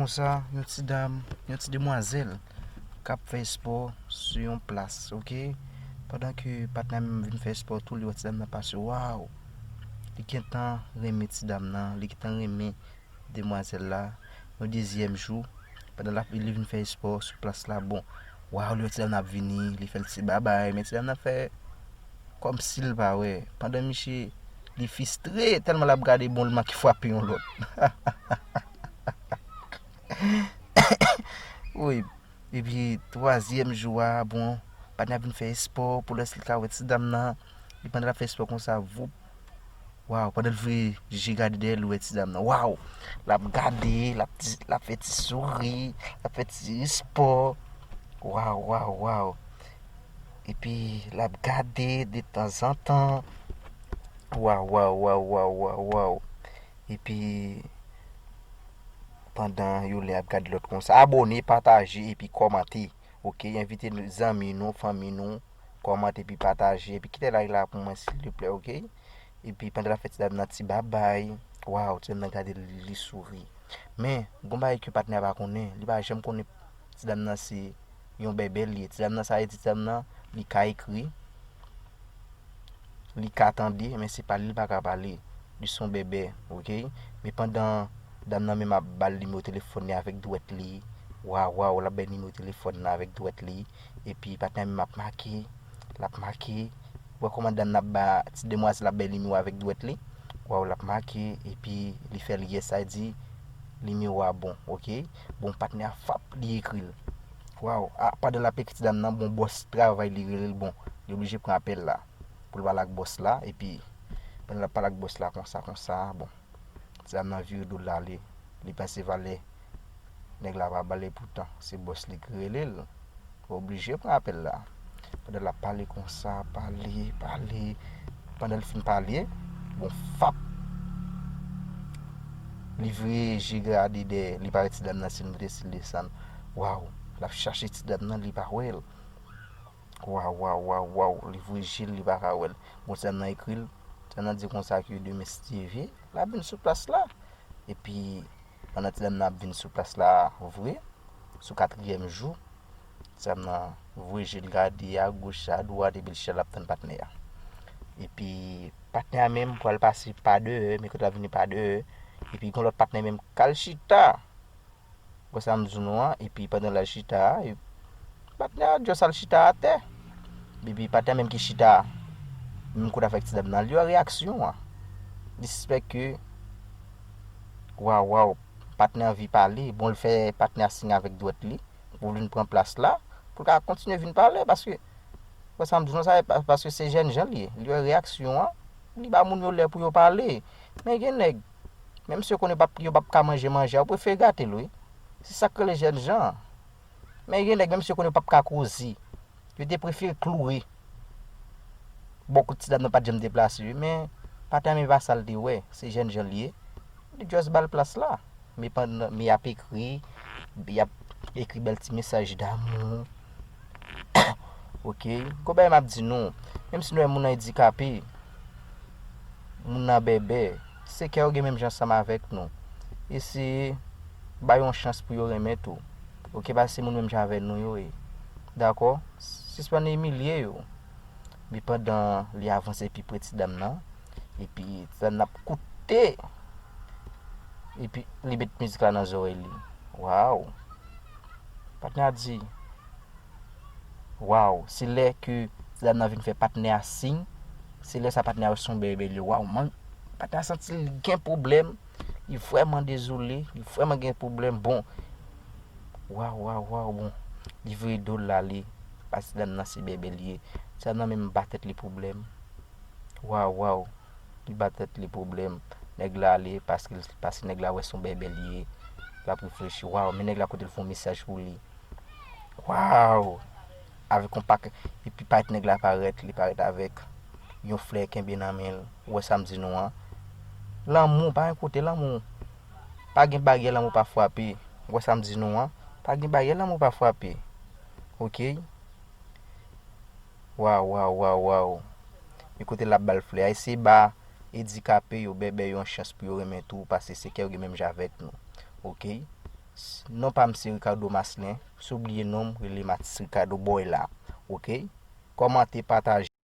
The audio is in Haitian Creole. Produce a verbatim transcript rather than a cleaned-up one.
Sa, yon ti dam, yon ti demwazèl k ap fè espò sou yon plas, oke? Pandan ke patnè a menm vin fè espò tou, li wè ti dam nan pase, waw! Li gentan renmen ti dam nan, li gentan renmen demwazèl la. Yon dezyèm jou, pandan l ap, li vin fè espò sou plas la, bon, waw, li wè ti dam nan ap vini, li fè l ti babay, men ti dam nan fè kòmsi l pa wè. Pandan misye, li fistre, tèlman l ap gade, bon, l manke frape yon lòt. Wi. Epi, twazyèm jou a, bon, patnè a vin fè espò, pou lè si l ka wè ti dam nan. Epi, pandan l ap fè espò konsa, voup, waw, pandan l vire je gade dèyè l, li wè ti dam nan. Waw! L ap gade, l ap ti, l ap fè ti souri, l ap fè ti espò. Waw, waw, waw. Epi, l ap gade de tanzantan. Waw, waw, waw, waw, waw, waw. Epi, pandan Yolen ap gade lòt konsa, abòne, pataje, epi kòmante. Oke, envite zanmi nou, fanmi nou, kòmante, epi pataje, epi kite like la pou mwen, silvouplè, oke? Epi, pandan l ap fè ti dam nan ti babay, waw, ti dam nan gade l, li souri. Men, gon bagay ke patnè a pa konnen, li pa janm konnen ti dam nan se yon bèbè li ye. Ti dam nan, sa vle di ti dam nan, li ka ekri, li ka tande, men se pa li, li pa ka pale. Li se yon bèbè, oke? Men pandan dam nan menm ap ba l nimewo telefòn li avèk dwèt li, waw, waw, l ap bay nimewo telefòn nan avèk dwèt li, epi patnè a menm ap make, l ap make. Ou wè kòman dam nan ap ba, ti demwazèl ap bay nimewo avèk dwèt li, waw, l ap make, epi li fè l yes, sa vle di nimewo a bon, oke? Bon, patnè a fap, li ekri l. Waw, a, pandan l ap ekri ti dam nan, bon, bòs travay li rele l, bon, li oblije pran apèl la pou l pale ak bòs la, epi pandan l ap pale ak bòs la konsa, konsa, bon, ti dam nan vire do l ale, li panse valè nèg la pa ba l, epoutan se bòs li ki rele l, oblije pran apèl la. Pandan l ap pale konsa, pale, pale, pandan l fin pale, bon, fap, li vire je gade dèyè, li pa wè ti dam nan, si l monte, si l desann. Waw, l ap chache ti dam nan, li pa wè l. Waw, waw, waw, waw, li voye je l, li pa ka wè l. Bon, ti dam nan ekri l, ti dam nan di konsa ke demen, si Dye vle, l ap vin sou plas la. Epi, pandan ti dam nan ap vin sou plas la vre, sou katriyèm jou, ti dam nan voye je l gade agoch, adwat, epi l chita l ap tann patnè a. Epi, patnè a menm pral pase pa dèyè, men kote l ap vini pa dèyè, epi gon lòt patnè menm k al chita. Wè sa m di nou an, epi pandan l al chita a, e, patnè a just al chita atè. Epi patnè a menm ki chita, menm kote avèk ti dam nan, li wè reyaksyon an. Li sispèk ke, waw, waw, patnè a anvi pale. Bon, l fè patnè a siy avèk dwèt li pou l vin pran plas la, pou l ka kontinye vin pale, paske, wè sa m di nou, sa, pa-, paske se jènjan li ye. Li wè reyaksyon an, li ba moun yo lè pou yo pale. Men gen nèg, menm si yo konnen yo p ap, yo p ap ka manje manje a, yo prefere gate l, wi. Se sa k rele jènjan an. Men gen nèg, menm si yo konnen yo p ap ka koze, yo te prefere kloure bò kote ti dam nan pa t janm deplase, wi. Men, patnè a menm pa sa l te wè, se jènjan li ye. Li just ba l plas la. Men pandan, men y ap ekri, y ap ekri bèl ti mesaj damou. Oke, gon bagay m ap di nou, menm si nou wè moun nan andikape, moun nan bèbè, se kè yo gen menm jan ansanm avèk nou. Eseye ba yo yon chans pou yo renmen tou. Oke, paske se moun menm jan avèk nou yo ye. Dakò? Sispann imilye yo. Men pandan li avanse pi pre ti dam nan, epi ti dam nan ap koute, epi li met mizik la nan zòrèy li. Waw! Patnè a di, waw, se lè ke ti dam nan vin fè patnè a siy, se lè sa patnè a wè se yon bèbè li ye. Waw, man, patnè a santi li gen pwoblèm, li vrèman dezole, li vrèman gen pwoblèm. Bon, waw, waw, waw, bon, li vire do l ale, paske ti dam nan se bèbè li ye. Ti dam nan menm ba tèt li pwoblèm. Waw, waw. Li ba tèt li pwoblèm. Nèg la ale paske, paske nèg la wè se yon bèbè li ye. L ap reflechi. Waw, men nèg la kote l fè yon mesaj pou li. Waw! Avèk yon pakèt, epi parèt nèg la parèt, li parèt avèk yon flè kenbe nan men l. Ou wè sa m di nou an? Lanmou, pa gen kote lanmou. Pa gen baryè lanmou pa frape. Ou wè sa m di nou an? Pa gen baryè lanmou pa frape. Oke? Waw, waw, waw, waw. Men kote l ap ba l flè a, eseye ba andikape yo, bèbè yo yon chans pou yo renmen tou, paske se kè yo gen menm jan avèk nou. Oke? Non pa m se Ricardo Maslin. Si w bliye non m, rele Max Ricardo Boy la. Oke? Kòmante, pataje.